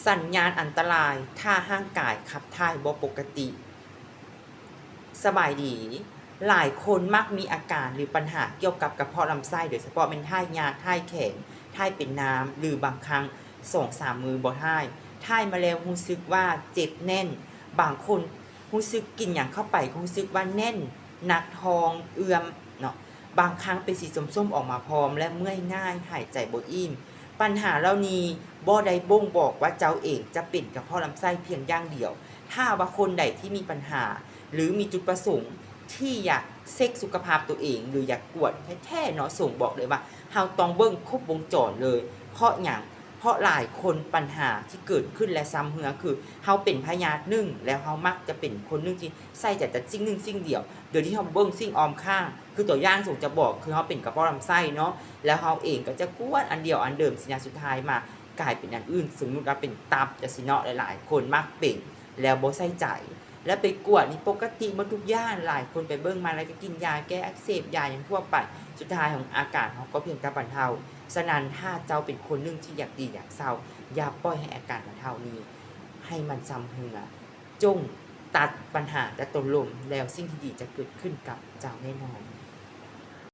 ສັນຍານອັນຕະລາຍ ຖ້າຮ່າງກາຍຂັບຖ່າຍບໍ່ປົກກະຕິ. ສະບາຍດີ. ຫຼາຍຄົນມັກມີອາການ ຫຼື ບັນຫາກ່ຽວກັບກະເພາະລຳໄສ້ ໂດຍສະເພາະແມ່ນຖ່າຍຍາກ, ຖ່າຍແຂງ, ຖ່າຍເປັນນ້ຳ ຫຼື ບາງຄັ້ງສອງສາມມື້ບໍ່ຖ່າຍ, ຖ່າຍມາແລ້ວຮູ້ສຶກວ່າເຈັບແໜ້ນ, ບາງຄົນຮູ້ສຶກກິນຫຍັງເຂົ້າໄປກໍຮູ້ສຶກວ່າແໜ້ນ, ໜັກທ້ອງ, ເອື້ອມເນາະ. ບາງຄັ້ງເປັນສີສົ້ມໆອອກມາພ້ອມ ແລະ ເມື່ອຍງ່າຍ, ຫາຍໃຈບໍ່ອີ່ມ. ບັນຫາເຫຼົ່ານີ້ບໍ່ໄດ້ບົ່ງບອກວ່າເຈົ້າເອງຈະເປັນກະເພາະລຳໄສ້ພຽງຢ່າງດຽວ. ຖ້າວ່າຄົນໃດທີ່ມີບັນຫາ ຫຼື ມີຈຸດປະສົງທີ່ຢາກເຊັກສຸຂະພາບຕົວເອງ ຫຼື ຢາກກວດແທ້ໆເນາະ, ສົງບອກເລີຍວ່າເຮົາຕ້ອງເບິ່ງຄົບວົງຈອນເລີຍ. ເພາະຫຍັງ? ເພາະຫຼາຍຄົນບັນຫາທີ່ເກີດຂຶ້ນ ແລະ ຊຳເຮື້ອຄື ເຮົາເປັນພະຍາດໜຶ່ງ ແລ້ວເຮົາມັກຈະເປັນຄົນໜຶ່ງທີ່ໃສ່ໃຈແຕ່ສິ່ງໜຶ່ງສິ່ງດຽວ ໂດຍທີ່ເຮົາບໍ່ເບິ່ງສິ່ງອ້ອມຂ້າງ. ຄືຕົວຢ່າງສົງຈະບອກ ຄືເຮົາເປັນກະເພາະລຳໄສ້ເນາະ, ແລ້ວເຮົາເອງກໍຈະກວດອັນດຽວອັນເດີມຊີ້ນະ, ສຸດທ້າຍມາກາຍເປັນອັນອື່ນ. ສົມມຸດວ່າເປັນຕັບຈັ່ງຊີ້ເນາະ, ຫຼາຍໆຄົນມັກເປັນ ແລ້ວບໍ່ໃສ່ໃຈ ແລ້ວໄປກວດນີ້ປົກກະຕິໝົດທຸກຢ່າງ. ຫຼາຍຄົນໄປເບິ່ງມາແລ້ວກໍກິນຢາແກ້ອັກເສບ ຢາຫຍັງທົ່ວໄປ, ສຸດທ້າຍຂອງອາການເຮົາກໍພຽງແຕ່ບັນເທົາ. ສະນັ້ນ ຖ້າເຈົ້າເປັນຄົນໜຶ່ງທີ່ຢາກດີຢາກເຊົາ, ຢ່າປ່ອຍໃຫ້ອາການບັນເທົານີ້ໃຫ້ມັນຊຳເຮື້ອ. ຈົ່ງຕັດບັນຫາແຕ່ຕົ້ນລົມ ແລ້ວສິ່ງທີ່ດີຈະເກີດຂຶ້ນກັບເຈົ້າແນ່ນອນ.